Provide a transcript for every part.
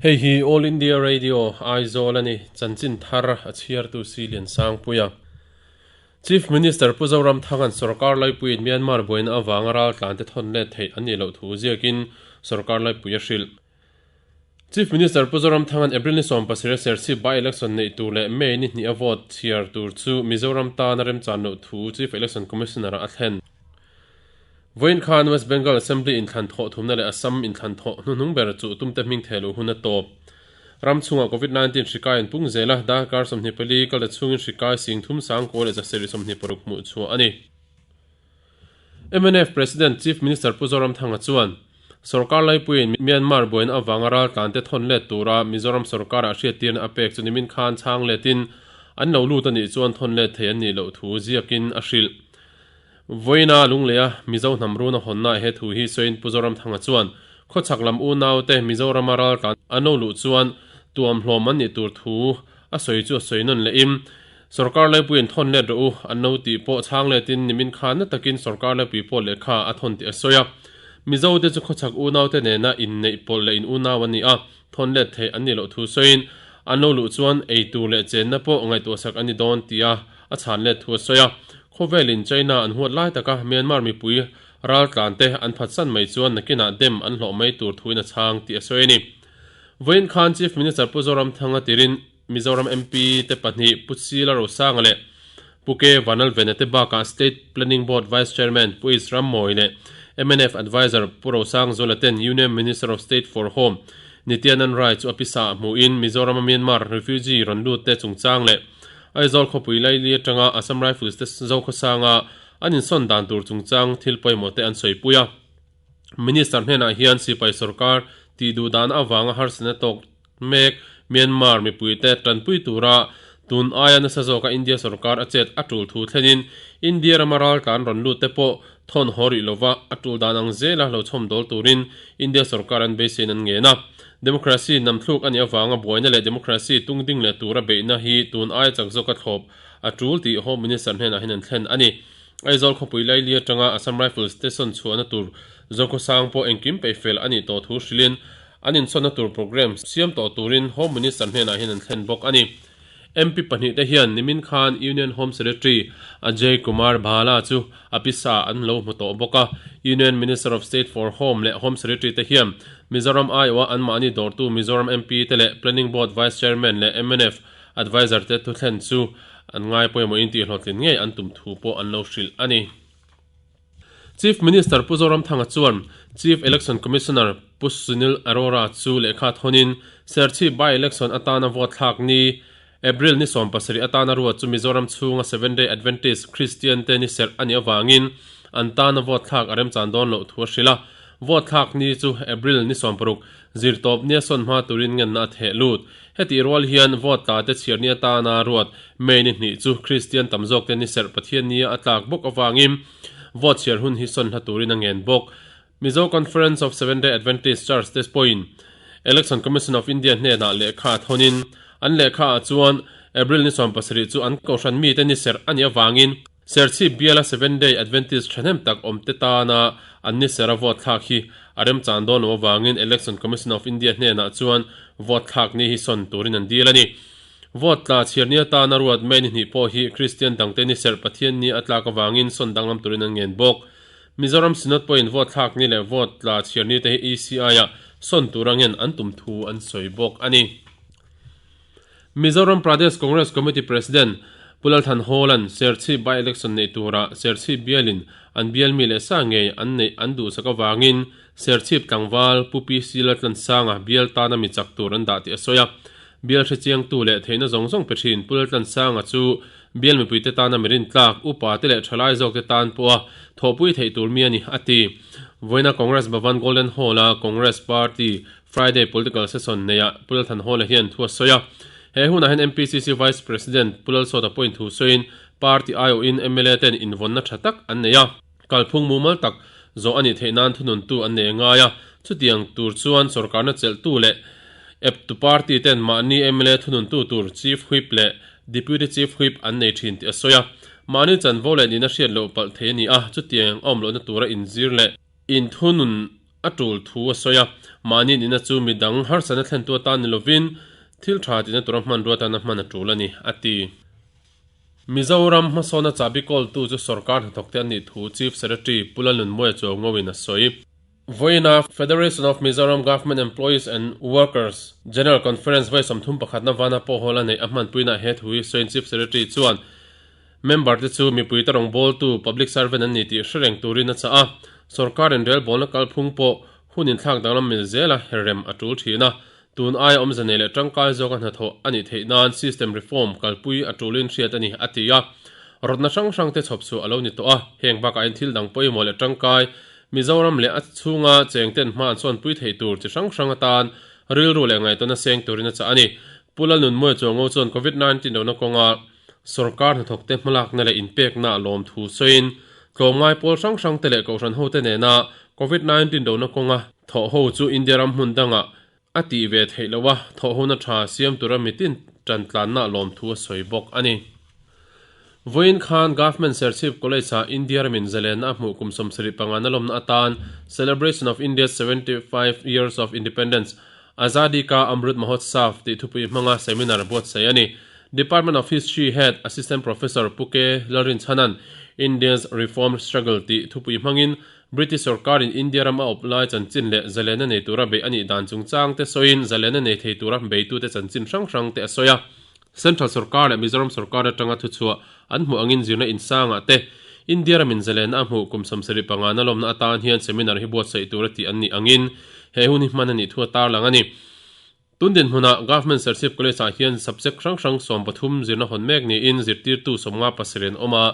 Hei hi All India Radio, Aizawl a ni, chanchin thar a chhiartu si Liansangpuia. Chief Minister Pu Zoramthanga'n sorkar laipuiin Myanmar buaina avanga raltlante thawn let theih an nih loh thu ziakin sorkar laipui a hrilh. Chief Minister Pu Zoramthanga'n April ni 17 a Serchhip by-election neih tur leh May ni hnih a vote chhiar tur chu Mizoram tana remchan loh thu Chief Election Commissioner-ah a thlen. Vawiin khan West Bengal Assembly inthlan thawh thumna leh Assam inthlan thawh hnuhnung ber chu tumte hming theh luh hun a tawp. Ram chhungah Covid 19 hri kai an pung zel a, darkar 24 kal ta chhungin hri kai sing thum sang kawl leh zaseri 26 hmuh chhuah a ni. Mnf President Chief Minister Pu Zoramthanga chuan, Sorkar laipuiin Myanmar buaina avanga raltlante thawn let tura Mizoram sorkarah hriattirna a pek chu nimin khan chhang letin an lo lut a nih chuan thawn let thei an nih loh thu ziakin a hrilh. Vawiina Lungleia Mizo hnam run a hawnna he thu hi sawiin Pu Zoramthanga chuan khawchhak lam unaute Mizorama raltlan an lo luh chuan tuam hlawm an nih tur thu a sawi chu a sawi nawn lehin Sorkar laipuiin thawn let rawh u an lo tih pawh chhang letin nimin khan na takin sorkar laipui pawh lehkha a thawn tih a sawi a. Mizote chu khawchhak unaute nena inneih pawlh leh in unau an ni a, thawn let theih an nih loh thu sawiin an lo luh chuan ei tur leh chenna pawh ngaihtuahsak an ni dawn tia a chhan let thu a sawi a. Khawvelin China an huat lai taka Myanmar mipui raltlante an phatsan mai chuan nakinah dem an hlawh mai tur thuin a chhang tih a sawi a ni. Vawiin khan Chief Minister Pu Zoramthanga tirin Mizoram MP te pahnih Pu Sila Rosanga leh Pu K Vanlalvena te bakah State Planning Board Vice Chairman Pu Isram Mawi leh mnf Adviser Pu Rosang Zuala ten Union Minister of State for Home Nityanand Rai chu a pisa ah hmuhin Mizorama Myanmar refugee rawn lut te chungchang leh Aizawl khawpui laili atanga Assam Rifles te Zokhawsanga an insawn dan tur chungchang thil pawimawh te an sawipui a. Minister hnenah hian sipai sorkar tih duh dan avanga harsatna tawk mek Myanmar mipuite tanpui tura tun aia nasa zawka India sorkar a chet a tul thu thlenin India rama raltlan rawn lut te pawh thawn haw rih lova a tul dan ang zela lo chhawmdawl turin India sorkar an beiseiin an ngen a. Democracy namthluk a nih avanga buaina leh democracy tungding leh tura beihna hi tun aia chak zawka thlawp a tul tih Home Minister hnenah hian an thlen a ni. Aizawl khawpui laili atanga Assam Rifles te sawn chhuahna tur Zokhawsang pawh engkim peihfel a nih tawh thu hrilhin an insawnna tur programme siam tawh turin Home Minister hnenah hian an thlen bawk a ni. MP pahnihte hian nimin khan Union Home Secretary Ajay Kumar Bhalla chu a pisa an lo hmu tawh bawk a. Union Minister of State for Home leh Home Secretary te hian Mizoram aiawha anmahni dawrtu Mizoram MP te leh Planning Board Vice Chairman leh mnf Adviser te thuthlen chu an ngai pawimawhin tihhlawhtlin ngei an tum thu pawh an lo hrilh a ni. Chief Minister Pu Zoramthanga chuan Chief Election Commissioner Pu Sunil Arora chu lehkha thawnin Serchhip by-election atana vote thlak ni April ni 17 atana ruat chu Mizoram chhunga Seventh-day Adventist Christian te ni serh a nih avangin an tana vote thlak a remchan dawn loh thu a hrilh a. Vote thlak ni chu April ni 16 zirtawp nia sawn hma turin ngenna a theh lut. Hetih rual hian vote tla te chhiar ni atana ruat May ni hnih chu Kristian tam zawk te ni serh Pathian nia a tlak bawk avangin vote chhiar hun hi sawn hla turin a ngen bawk. Mizo Conference of Seventh-day Adventist Church te pawhin Election Commission of India hnenah lehkha a thawnin an lehkha ah chuan April ni 17 chu an kohhran mite ni serh a nih avangin Serchhip biala Seventh-day Adventist thahnem tak awm te tana an ni serh a vote thlak hi a remchan dawn lo avangin Election Commission of India hnenah chuan vote thlak ni hi sawn turin an dil a ni. Vote tla chhiar ni atana ruat May ni hnih pawh hi Kristian dangte ni serh Pathian ni a tlak avangin sawn danglam turin an ngen bawk. Mizoram Synod pawhin vote thlak ni leh vote tla chhiar ni te hi ECI-ah sawn tur angin an tum thu an sawi bawk a ni. Mizoram Pradesh Congress Committee President Pu Lalthan Hawla'n Serchhip by-election neih turah Serchhip bialin an bial mi leh sa ngei an neih an duhsak avangin Serchhip tlangval Pu PC Laltlansanga bial tana mi chak tur an dah tih a sawi a. Bial hrechiangtu leh theihna zawng zawng pe thin Pu Laltlansanga chu bial mipuite tana mi rintlak, upa te leh thalai zawkte tan pawha thawhpui theih tur mi a ni, a ti. Vawiina Congress Bhavan Golden Hall-a Congress Party Friday Political Session neiah Pu Lalthan Hawla hian thu a sawi a. He hunah hian MPCC Vice President Pu Lalsawta pawhin thu sawiin party aiawhin mla ten invawnna tha tak an nei a. Kalphung mumal tak zawh a nih theih nan thununtu an nei a ngai a, chutiang tur chuan sorkarna chelhtu leh eptu party ten mahni mla thununtu tur Chief Whip leh Deputy Chief Whip an nei thin tih a sawi a. Mahni chanvo leh nihna hriat loh palh thei a ni a, chutiang a awm lohna tura inzir leh inthunun. a tul thu a sawi a, mahni nihna chu midang harsatna thlentu atan ni lovin thil tha tihna tura hmanrua atana hman a tul a ni, a ti. Mizoram hmasawna chahbi kawltu chu sorkar hnathawkte an nih thu Chief Secretary Pu Lalnunmawia Chuaungoin a sawi. Vawiina Federation of Mizoram Government Employees and Workers General Conference vawi 31 na vana pawh hawl a neih a hmanpuinaah he thu hi sawiin Chief Secretary chuan member te chu mipui te rawngbawltu public servant an ni tih hre reng turin a chah a, sorkar inrelbawlna kalphung pawh hun inthlak danglam mil zela herrem a tul thin a, Tun aia awmze nei leh tangkai zawka hnathawh a nih theih nan system reform kalpui a tulin hriat a ni, a ti a. Rawtna hrang hrang te chhawp chhuah a lo ni tawh a, heng bakah hian thil dang pawimawh leh tangkai Mizoram leh a chhunga cheng ten hma an sawnpui theih tur chi hrang hrang atan rilru leh ngaihtuahna seng turin a chah a ni. Pu Lalnunmawia Chuango chuan Covid 19 lohna kawnga sorkar hnathawkte hmalakna leh inpekna a lawm thu sawiin tlawmngai pawl hrang hrang te leh kohhran hote nena Covid 19 lohna kawnga thawh ho chu India ram hmun dangah a tih ve theih loh a, thawhhona tha siam tura mitin tan tlanna lawmthu a sawi bawk a ni. Vawiin khan Government Serchhip College-ah India ramin zalenna a hmuh kum 75 na lawmna atan Celebration of India's 75 Years of Independence, Azadi Ka Amrut Mahotsav tih thupui hmanga seminar buatsaih a ni. Department of History Head Assistant Professor Pu K. Lalrinchhanan India's Reform Struggle tih thupui hmangin British sorkarin India ram a awp lai chanchin leh zalena nei tura beih a nih dan chungchang te sawiin zalena nei thei tura beitute chanchin hrang hrang te a sawi a. Central sorkar leh Mizoram sorkar atanga thuchhuah an hmuh angin zirna insangah te India ramin zalena a hmuh kum 75 na lawmna atan hian seminar hi buatsaih tura tih an nih angin he hun hi hman a nih thu a tarlang a ni. Tun dinhmunah Government Serchhip College-ah hian subject hrang hrang 13 zirna hawn mek niin zirtirtu 57 an awm a,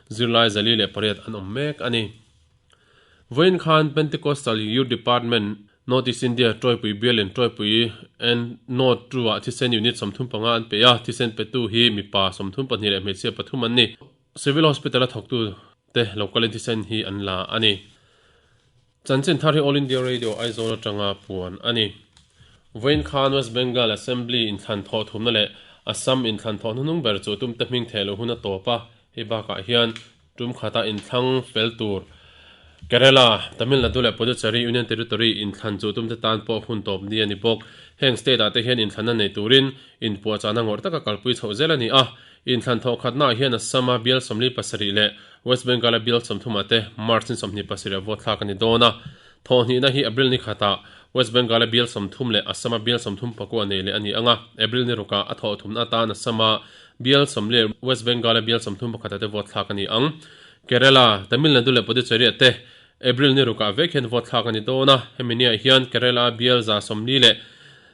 zirlai 408 an awm mek a ni. Vawiin khan Pentecostal Youth Department, North East India Tawipui bialin Tawipui and North Two-ah thisen unit 35 an pe a, thisen petu hi mipa 32 leh hmeichhia pathum an ni. Civil Hospital-a thawktu te local-in thisen hi an la a ni. Chanchin thar hi All India Radio Aizawl atanga puan a ni. Vawiin khan West Bengal Assembly inthlan thawh thumna leh Assam inthlan thawh hnuhnung ber chu tumte hming theh loh hun a tawp a, hei bakah hian tum khata inthlang fel tur Kerala, Tamil Nadu leh Puducherry Union Territory inthlan chu tumte tan pawh hun tawp ni a ni bawk. Heng state ah te hian inthlanna nei turin inpuahchahna ngawrh taka kalpui chhoh zel a ni a, Inthlan thawh khatnaah hian Assam-a bial 47 leh West Bengal-a bial 30 te March ni 27 ah vote thlak a ni dawn a. Thawhhnihna hi April ni khatah West Bengal-a bial 30 leh Assam-a bial 34 nei leh a ni ang a, April ni rukah a thawh thumna atan Assam-a bial 10 leh West Bengal-a bial 31 te vote thlak a ni ang. Kerala, Tamil Nadu leh Puducherry-ah te April ni rukah vek hian vote thlak a ni dawn a, hemi niah hian Kerala-a bial 140 leh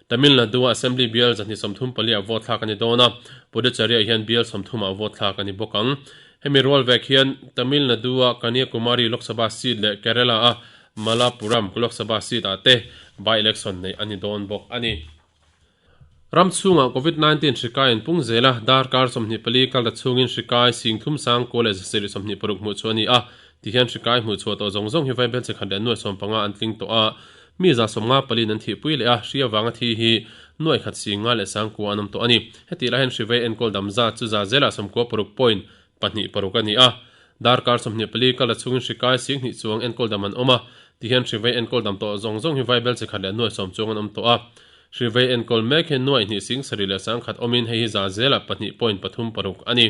Tamil Nadu-a Assembly bial 234 ah vote thlak a ni dawn a, Puducherry-ah hian bial 30 ah vote thlak a ni bawk ang. Hemi rual vek hian Tamil Nadu-a Kanyakumari Lok Sabha seat leh Kerala-a Malappuram Lok Sabha seat ah te by-election neih a ni dawn bawk a ni. Ram chhungah Covid 19 hri kai an pung zel a, darkar 24 kal ta chhungin hri kai singthum sang kawl leh zasarih 26 hmuh chhuah a ni a, tihian hri kai hmuh chhuah tawh zawng zawng hi vaibel chi khat leh nuai 15 an tling tawh a, Mi 55 in an thihpui leh a, hri avanga thi hi nuai khat si nga leh sangkua an awm tawh a ni. Hetih lai hian hri vei enkawl dam zat chu za zelah 96 point pahnih paruk a ni a. Darkar 24 kal a chhungin hri kai singhnih chuang enkawl dam an awm a, tihian hri vei enkawl dam tawh zawng zawng hi vaibel chi khat leh nuai sawm chuang an awm tawh a. Hri vei enkawl mek hian nuai hnih sing sarih leh sangkhat awmin hei hi za zelah pahnih point pathum paruk a ni.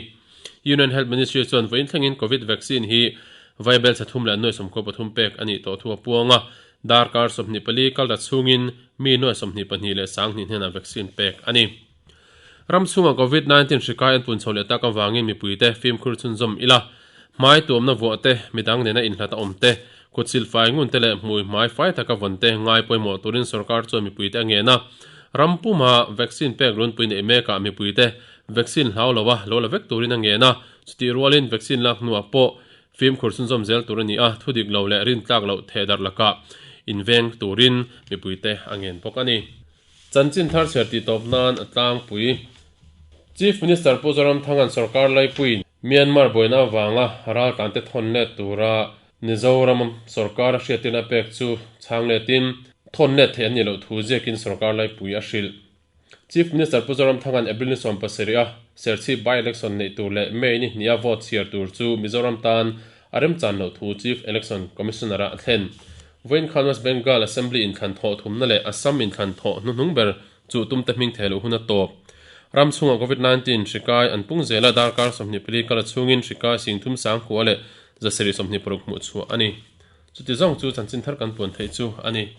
Union Health Ministry chuan vawiin thlengin Covid vaccine hi vaibel chhe thum leh nuai 93 pek a nih tawh thu a puang a. Darkar 24 kal ta chhungin mi nuai 22 leh sanghnih hnenah vaccine pek a ni. Ram chhungah Covid 19 hri kai an pun chho leh tak avangin mipuite fimkhur chhunzawm ila, hmai tuamna vuah te, midang nena inhlat a awm te, kut sil fai ngun te leh hmui hmai fai taka vawn te ngai pawimawh turin sorkar chuan mipuite a ngen a. Ram puma vaccine pek runpui neih mekah mipuite vaccine hlau loa lo la vek turin a ngen a, chutih rualin vaccine lak hnuah pawh Fimkhur chhunzawm zel tur a ni a, thu dik lo leh rintlak loh thehdarh lakah inveng turin mipuite a ngen bawk a ni. Chanchin thar chhiar tih tawp nan a tlangpui. Chief Minister Pu Zoramthanga'n sorkar laipuiin Myanmar buaina avanga raltlante thawn let tura Mizoram sorkar a hriattirna pek chu chhang letin thawn let theih an nih loh thu ziakin sorkar laipui a hrilh. Chief Minister Pu Zoramthanga'n April ni 17 a Serchhip by-election neih tur leh May ni hniha vote chhiar tur chu Mizoram tan a remchan loh thu Chief Election Commissioner-a a thlen. Vawiin khan West Bengal Assembly inthlan thawh thumna leh Assam inthlan thawh hnuhnung ber chu tumte hming thei loh hun a tawp. Ram chhungah Covid 19 hri kai an pung zel a, darkar 24 kal a chhungin hri kai singthum sangkua leh 726 hmuh chhuah a ni. Chuti zawng chu chanchin thar kan puan theih chu a ni.